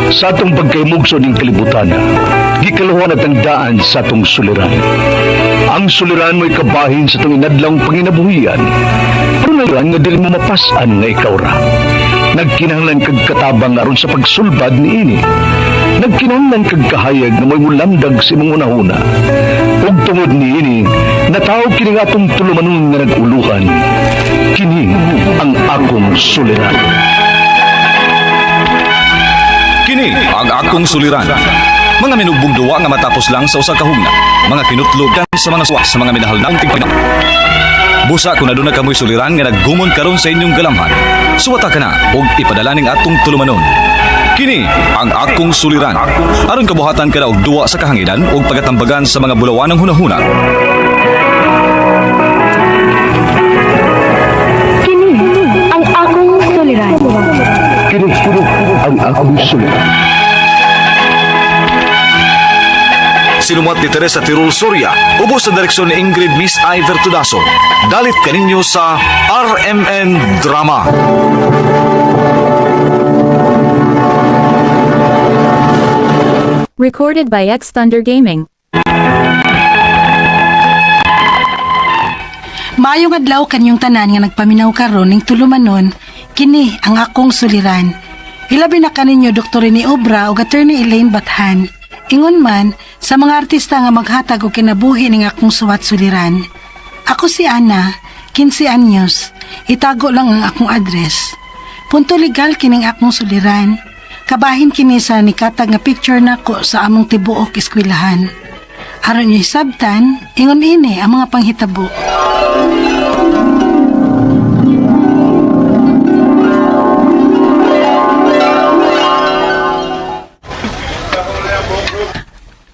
Sa atong pagkaymugso ning kalibutan, gikaluhan at ang daan sa atong suliran. Ang suliran mo'y kabahin sa atong inadlang panginabuhian. Pero na nga dili mo mapas-an nga ikaw ra. Nagkinahanglan kag katabang aron sa pagsulbad niini. Nagkinahanglan kag kahayag nga mo'y mulamdag sa imong hunahuna. Ug tungod niini, nataw kini nga atong tulumanon nga nag-uluhan. Kini ang akong suliran. Kini ang akong suliran. Mga minugbong duwa nga matapos lang sa usa ka hugna. Mga kinutlogan sa mga suwa sa mga minahal na tingpina. Busa kung aduna kamoy suliran nga naggumon karon sa inyong galamhan. Suwata ka na og ipadala ning atong tulumanon. Kini ang akong suliran. Aron kabuhatan ka na og duwa sa kahanginan ug pagatambagan sa mga bulawanang hunahuna. Kini ang akong suliran. Kini ang akong suliran. Sinumat ni Teresa Tirul Soria, ubos sa direksyon ni Ingrid Miss Iver Tudaso. Dalit kaninyo sa RMN Drama. Recorded by X Thunder Gaming. Maayong adlaw kanyong tanan nga nagpaminaw karon ning tulumanon, kini ang akong suliran. Ilabi na kaninyo Dr. Rene Obra ug Attorney Elaine Bathan. Ingon man sa mga artista nga maghatag og kinabuhi ning akong suwat suliran. Ako si Ana, 15 anyos. Itago lang ang akong address. Punto legal kining akong suliran. Kabahin kini sa nikatag nga picture nako sa among tibuok eskwelahan. Aron niyo hisabtan, ingon ini ang mga panghitabo.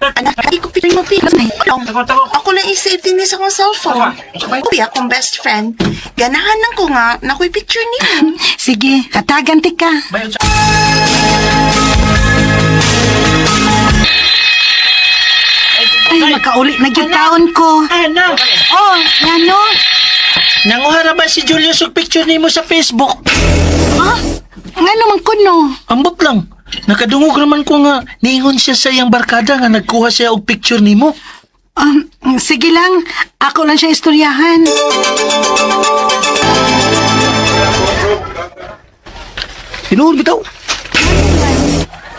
Anak, di ko pili mo pili. Ako lang i-save din niya sa akong cellphone. Uy, akong best friend. Ganahan lang ko nga, nakoy picture niya. Sige, hatagan ti ka. Ay, makauli na gyud taon ko. Ana, Oh, ngano? nanguha ra ba si Julius og picture nimo sa Facebook? Ngano man kuno? Ambot lang. Nakadungog naman ko nga niingon siya sa iyang barkada nga nagkuha siya og picture nimo. Sige lang, ako lang siya istoryahan. Tinuod bitaw.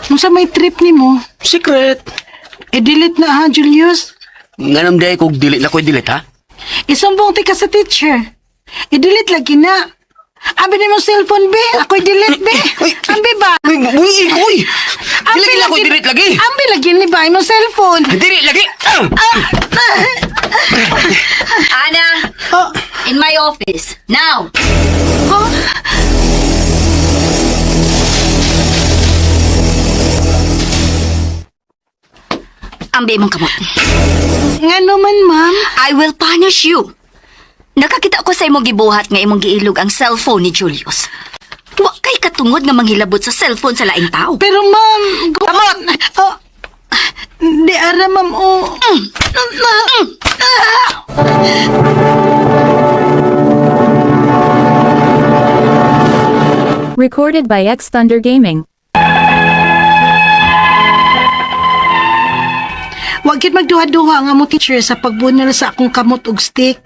Unsa may trip nimo? Secret. I-delete na ha, Julius. Nganam day kog dili na ko'y delete ha. Isumbong ti ka sa teacher. I-delete lagi na. Abi nimo cellphone be, ako i-delete be. Uy, Ambi ba? Uy, uy, uy. Ambi Dili na ko'y delete lagi. Ambi lagi ni ba imong cellphone? Dili lagi. Ah! Anna, Oh, in my office. Now! oh. Ambi mong kamot. Ngano man, ma'am? I will punish you. Nakakita ko sa imong gibuhat nga imong giilog ang cellphone ni Julius. Wa kay katungod nga manghilabot sa cellphone sa laing tao. Pero ma'am, kamot. Oh. Di ara ma'am oh. Recorded by X Thunder Gaming. Wa gid magduha-duha ang among teacher sa pagbunal sa akong kamot og stick.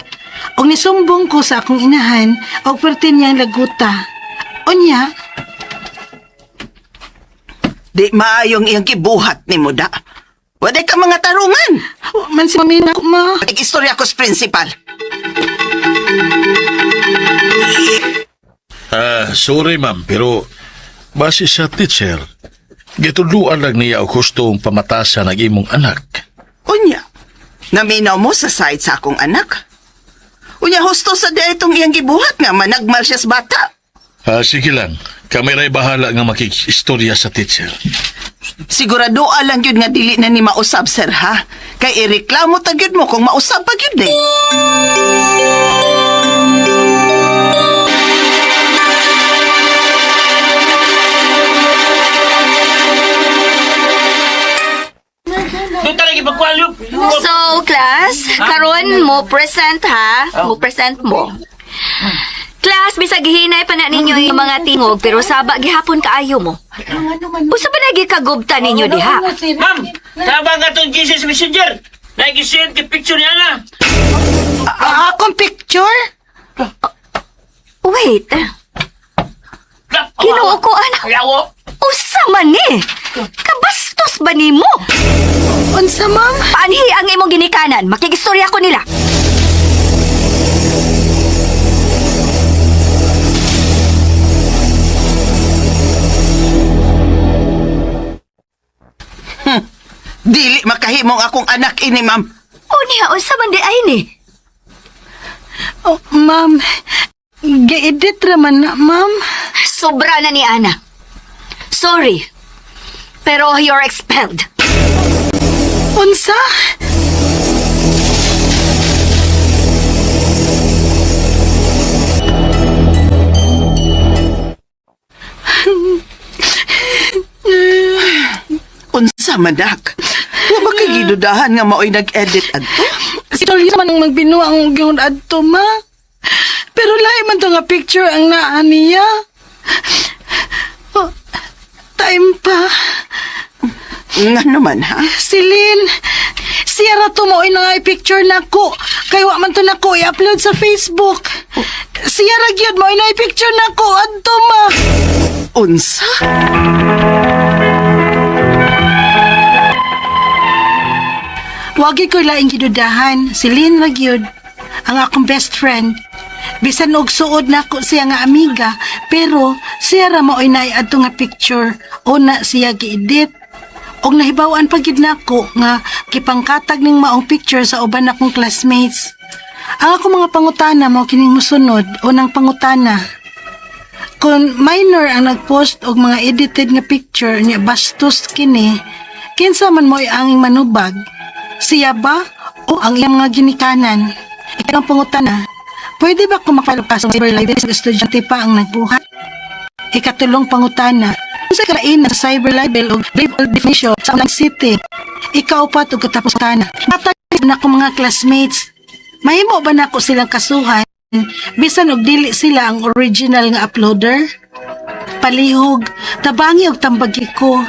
Og nisumbong ko sa akong inahan og perti niyang laguta. Unya, Di maayong iyang gibuhat ni mo da. Waday ka mga tarungan. wa man si mami na ma. Istorya ko sa principal. Ah, sorry ma'am, pero base sa teacher, gituluan lang niya og hustong pamatasan ang imong anak. Unya, naminaw mo sa side sa akong anak. Unya, husto sa di itong iyang gibuhat nga managmal siya sa bata. Ah, sige lang, kami ra'y bahala nga makikistorya sa teacher. Sigurado lang yun nga dili na ni mausab, sir, ha? Kay ireklamo ta gyud mo kung mausab pa gyud eh. So, class, karon mo present ha. Mo present mo. Class, Gawas bisag hinay pa na ninyo yung mga tingog pero saba gihapon kaayo mo. Usa ba lagi kagubta ninyo diha? Ma'am, tabang atong Jesus Messenger. Nag-send kay picture niya na. Akong picture? Wait. Ginoo ko, anak. Yawo. Usa man ni. Kabastos ba nimo? Unsa, ma'am? Paanhi ang imong ginikanan. Makigistorya ko nila. Dili makahimong akong anak ini, ma'am. Unya, unsa man di ay ni? Oh, ma'am. Gi-edit raman na, ma'am. Sobra na ni Ana. Sorry. Pero you're expelled. Unsa? Unsa manak? Wa ba kay gidudahan nga maoy nag-edit adto? Si Tolyo man ang magbinuang ang gyud adto, ma. Pero lahi man to nga picture ang naa niya. Oh, time pa. Nga naman ha? Si Lynn, siya ra to mo nga i-picture nako. Kay wa man to nako i-upload sa Facebook. Siya ra gyud mo na i-picture nako adto, ma. Unsa? Wagi ko laing gidudahan, si Lynn ra gyud ang akong best friend. Bisan og suod nako siya nga amiga, pero siya ra maoy naay adto nga picture o na siya gi-edit. Og nahibaw-an pa gid nako nga gipangkatag ning maong picture sa uban akong classmates. Ang akong mga pangutana mao kining mosunod, unang pangutana. Kung minor ang nagpost og mga edited nga picture niya bastos kini, kinsa man mo'y anging manubag? Siya ba o ang iyang mga ginikanan? Ikaw ang pangutana, pwede ba kumakalo ka sa cyber libel sa estudyante pa ang nagbuhat? Ikatulong pangutana, unsa kalain sa cyber libel o libel definition sa online city? Ikaw pa ug katapos tana. Matag na akong mga classmates. Mahimo ba nako silang kasuhan bisan og dili sila ang original nga uploader? Palihog, tabangi og tambagi ko.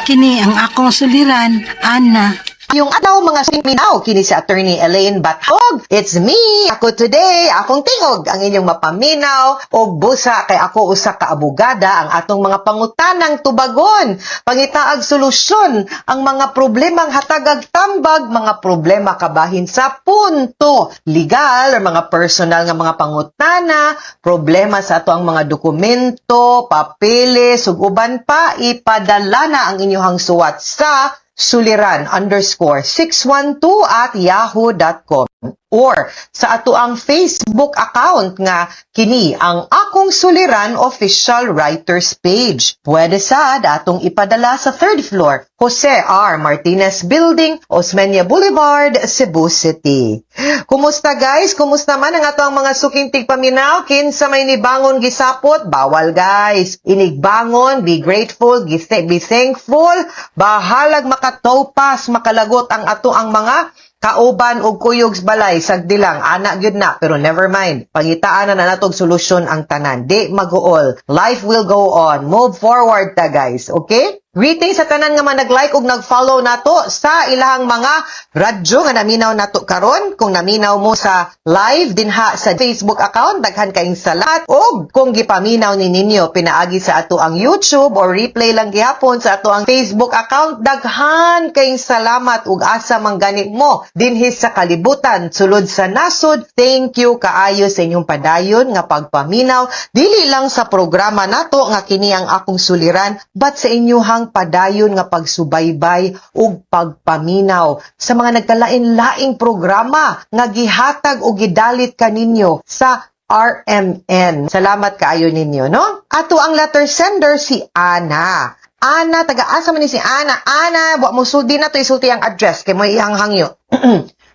Kini ang akong suliran, Ana. Yung adlaw mga suminaw kini si Attorney Elaine Bathog. It's me, ako today, akong tingog ang inyong mapaminaw og busa kay ako usa ka abogada ang atong mga pangutanang tubagon, pangitaag solusyon ang mga problemang hatagag tambag, mga problema kabahin sa punto legal or mga personal nga mga pangutana, problema sa ato ang mga dokumento, papeles ug uban pa, ipadala na ang inyong suwat sa suliran_612@yahoo.com or sa ato ang Facebook account nga kini ang Akong Suliran Official Writers Page. Pwede sad atong ipadala sa third floor, Jose R. Martinez Building, Osmeña Boulevard, Cebu City. Kumusta guys? Kumusta man ang ato ang mga suking tigpaminaw? Kinsa may nibangon gisapot? Bawal guys. Inigbangon, be grateful, be thankful. Bahalag makatopas, makalagot ang ato ang mga kauban og kuyog sa balay sagdilang ana gyud na, pero never mind, pangitaan na natog solusyon ang tanan, di maguol, life will go on, move forward ta guys, okay? Greetings sa tanan nga mga nag-like ug nag-follow nato sa ilahang mga radyo nga naminaw nato karon. Kung naminaw mo sa live dinha sa Facebook account, daghan kaayong salamat. Ug kung gipaminaw ni ninyo pinaagi sa ato ang YouTube or replay lang gihapon sa ato ang Facebook account, daghan kayong salamat ug asa man gani mo dinhi sa kalibutan sulod sa nasod. Thank you kaayo sa inyong padayon nga pagpaminaw dili lang sa programa nato nga kini ang Akong Suliran, but sa inyuhang padayon nga pagsubaybay ug pagpaminaw sa mga nagkalain-laing programa nga gihatag o gidalit kaninyo sa RMN. Salamat kaayo ninyo, no? Ato ang letter sender si Ana. Ana, taga-asa man ni si Ana. Ana, wa mo sulti na to isulti ang address kay mo iyang hangyo.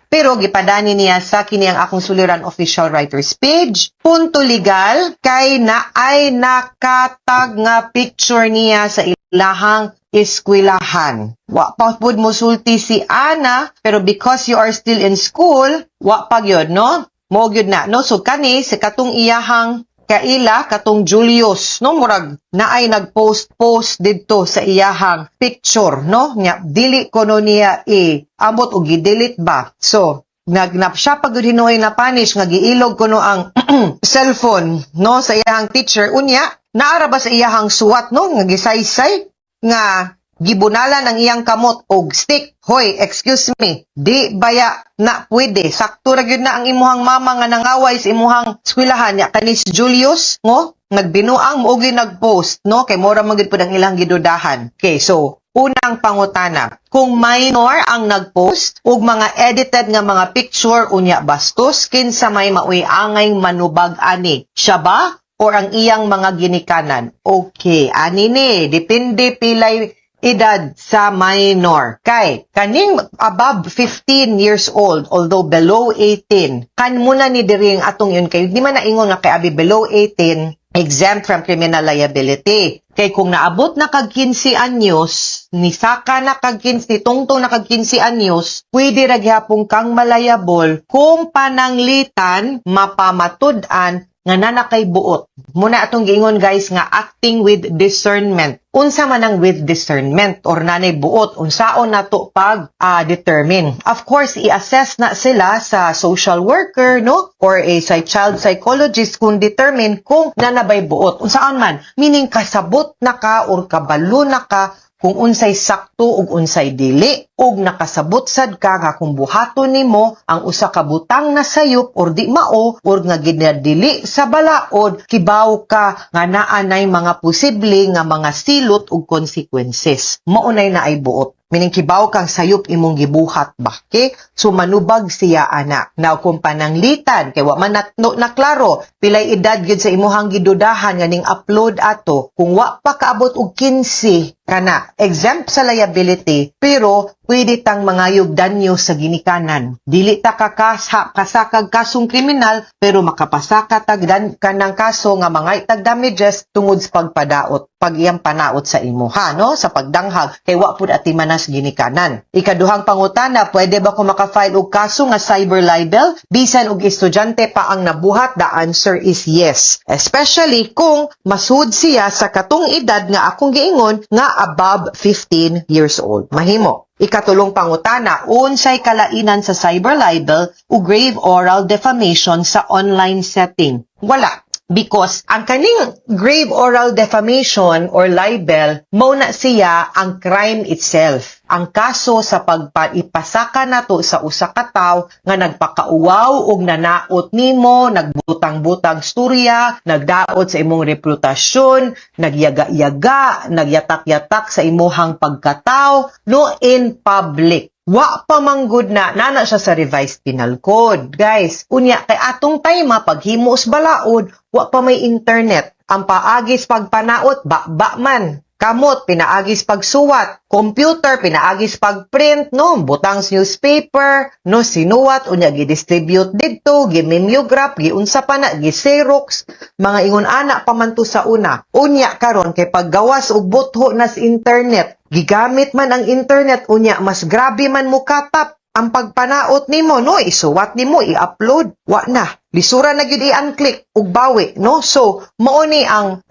Pero gipadani niya sa kini ang Akong Suliran Official Writers Page. Punto legal kay na ay nakatag nga picture niya sa ilahang eskwelahan. Wa pa pud mo sulti si Ana, pero because you are still in school, wa pa gyud, no? Mo gyud na, no? So kani sa katong iyahang Kaila katong Julius, no, murag naay nagpost-post didto sa iyahang picture, no, nya dili kuno niya i amot og gi-delete ba. So nagnap siya pag hinuoy na punish nga giilog kuno ang cellphone, no, sa iyahang teacher. Unya naara ba sa iyahang suwat, no, nga gisaysay nga gibunalan ang iyang kamot og stick. Hoy, excuse me, di baya na pwede? Sakto ra gyud na ang imuhang mama nga nangaway sa imuhang eskwelahan. Nya kani si Julius ngo nagbinuang mo nagpost, no, kay mura man gyud pud ang ilang gidudahan. Okay, so unang pangutana, kung minor ang nagpost og mga edited nga mga picture unya bastos, kinsa may maoy angay manubag ani? Siya ba or ang iyang mga ginikanan? Okay, ani ni, depende pilay edad sa minor. Kay, kaning above 15 years old, although below 18, kan muna ni diri ang atong yun kay, di man naingon nga kay abi below 18, exempt from criminal liability. Kay kung naabot na kag 15 anyos, ni saka na kag 15, ni tungtong na kag 15 anyos, pwede ra gihapon kang malayable kung pananglitan mapamatud-an nga nana kay buot. Muna atong giingon, guys, nga acting with discernment. Unsa man ang with discernment or nanay buot, unsaon nato pag determine? Of course, i-assess na sila sa social worker, no, or a child psychologist kung determine kung nanabay buot. Unsaon man? Meaning kasabot na ka or kabalo na ka kung unsay sakto ug unsay dili ug nakasabot sad ka nga kung buhaton nimo ang usa ka butang na sayop or di mao or nga ginadili sa balaod, kibaw ka nga naa nay mga posible nga mga silot ug consequences. Mao nay naay buot. Meaning kibaw kang sayop imong gibuhat ba. Okay? So manubag siya ana. Now kung pananglitan kay wa man na, no, na klaro pilay edad gyud sa imuhang gidudahan nga ning upload ato, kung wa pa kaabot og 15 kana, exempt sa liability, pero pwede tang mangayog danyo sa ginikanan. Dili ta kakasha kasakag kasong kriminal, pero makapasaka tag dan kanang kaso nga mga tag damages tungod sa pagpadaot, pag iyang panaot sa imuha, no, sa pagdanghag kay wa pud atimanas ginikanan. Ikaduhang pangutana, pwede ba ko maka-file og kaso nga cyber libel bisan og estudyante pa ang nabuhat? The answer is yes. Especially kung masud siya sa katong edad nga akong giingon nga above 15 years old. Mahimo. Ikatulong pangutana, unsay kalainan sa cyber libel o grave oral defamation sa online setting? Wala. Because ang kaning grave oral defamation or libel, mao na siya ang crime itself. Ang kaso sa pagpaipasaka nato sa usa ka tawo nga nagpakauwaw og nanaot nimo, nagbutang-butang storya, nagdaot sa imong reputasyon, nagyaga-yaga, nagyatak-yatak sa imuhang pagkataw, no, in public. Wa pa manggod na nana siya sa Revised Penal Code. Guys, unya kay atong time paghimos balaod, wa pa may internet. Ang paagis pagpanaot, ba man. Kamot, pinaagis pagsuwat. Computer, pinaagis pagprint, no? Butang sa newspaper, no? Sinuwat, unya gi-distribute didto, gi-mimeograph, giunsa pa na, gi-xerox, mga ingon ana pa man to sa una. Unya karon kay paggawas og butho na sa internet, gigamit man ang internet, unya mas grabe man mo katap ang pagpanaot nimo, no, isuwat nimo, i-upload, wa na lisura na gyud i-unclick ug bawi, no. So mao ni ang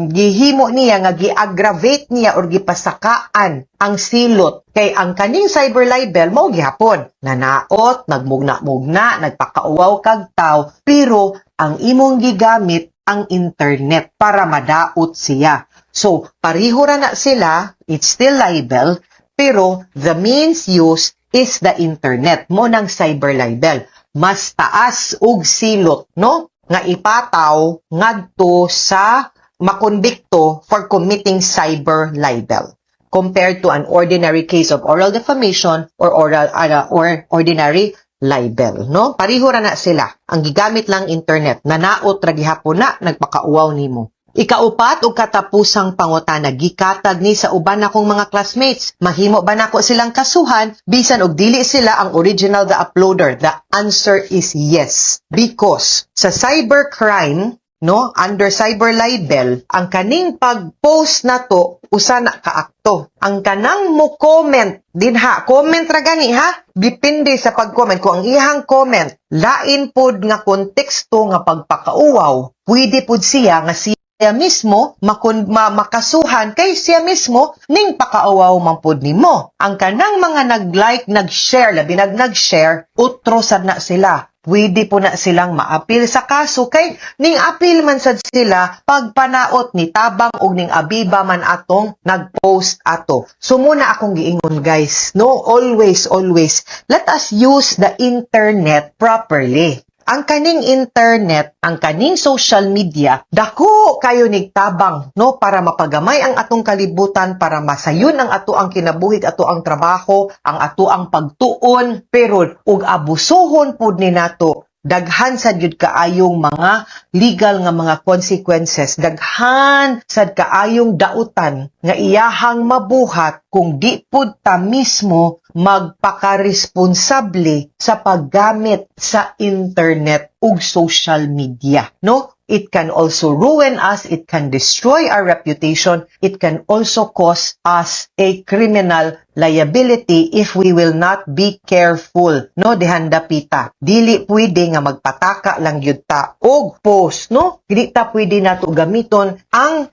gihimo niya nga gi-aggravate niya or gipasakaan ang silot kay ang kaning cyber libel mao gihapon nanaot, nagmugna-mugna, nagpakauwaw kag taw, pero ang imong gigamit ang internet para madaot siya. So pareho ra na sila, it's still libel, pero the means used is the internet mo ng cyber libel. Mas taas og silot, no, nga ipataw ngadto sa makonbikto for committing cyber libel compared to an ordinary case of oral defamation or oral or ordinary libel, no. Pareho ra na sila, ang gigamit lang internet, nanaot ra gihapon na, nagpakauwaw nimo. Ikaupat ug katapusang pangutana, gikatag ni sa uban nakong mga classmates. Mahimo ba nako silang kasuhan bisan og dili sila ang original the uploader? The answer is yes. Because sa cybercrime, no, under cyber libel, ang kaning pag-post nato usa na ka akto. Ang kanang mo comment dinha, comment ra gani ha, depende sa pag-comment. Kung ang iyang comment lain pod nga konteksto nga pagpakauwaw, pwede pod siya nga siya mismo makasuhan kay siya mismo ning pakauwaw man pod nimo. Ang kanang mga nag-like, nag-share, labi nag-share, utro sad na sila. Pwede po na silang maapil sa kaso kay ning apil man sad sila pagpanaot ni tabang og ning abiba man atong nag-post ato. So muna akong giingon, guys, no, always, always let us use the internet properly. Ang kaning internet, ang kaning social media, dako kayo nigtabang, no, para mapagamay ang atong kalibutan, para masayon ang ato ang kinabuhi, ato ang trabaho, ang ato ang pagtuon, pero ug abusuhon pud ni nato, daghan sad gyud kaayong mga legal nga mga consequences, daghan sad kaayong dautan nga iyahang mabuhat kung di pud ta mismo magpakaresponsable sa paggamit sa internet ug social media, no? It can also ruin us, it can destroy our reputation, it can also cause us a criminal liability if we will not be careful, no, dihan dapita. Dili pwede nga magpataka lang gyud ta og post, no? Dili ta pwede nato gamiton ang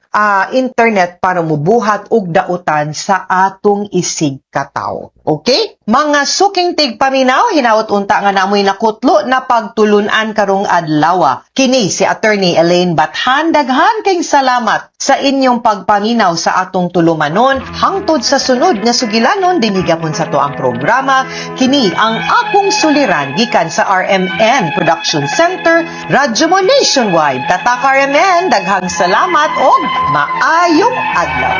internet para mubuhat og dautan sa atong isig katawo. Okay? Mga suking tigpaminaw, hinaot unta nga namoy nakutlo na pagtulunan karong adlaw. Kini si Attorney Elaine Bathan, daghan kayong salamat sa inyong pagpaminaw sa atong tulumanon hangtod sa sunod nga sugilanon dinhi gapon sa to ang programa, kini ang Akong Suliran, gikan sa RMN Production Center, Radyo Mo Nationwide. Tatak RMN, daghang salamat og maayong adlaw.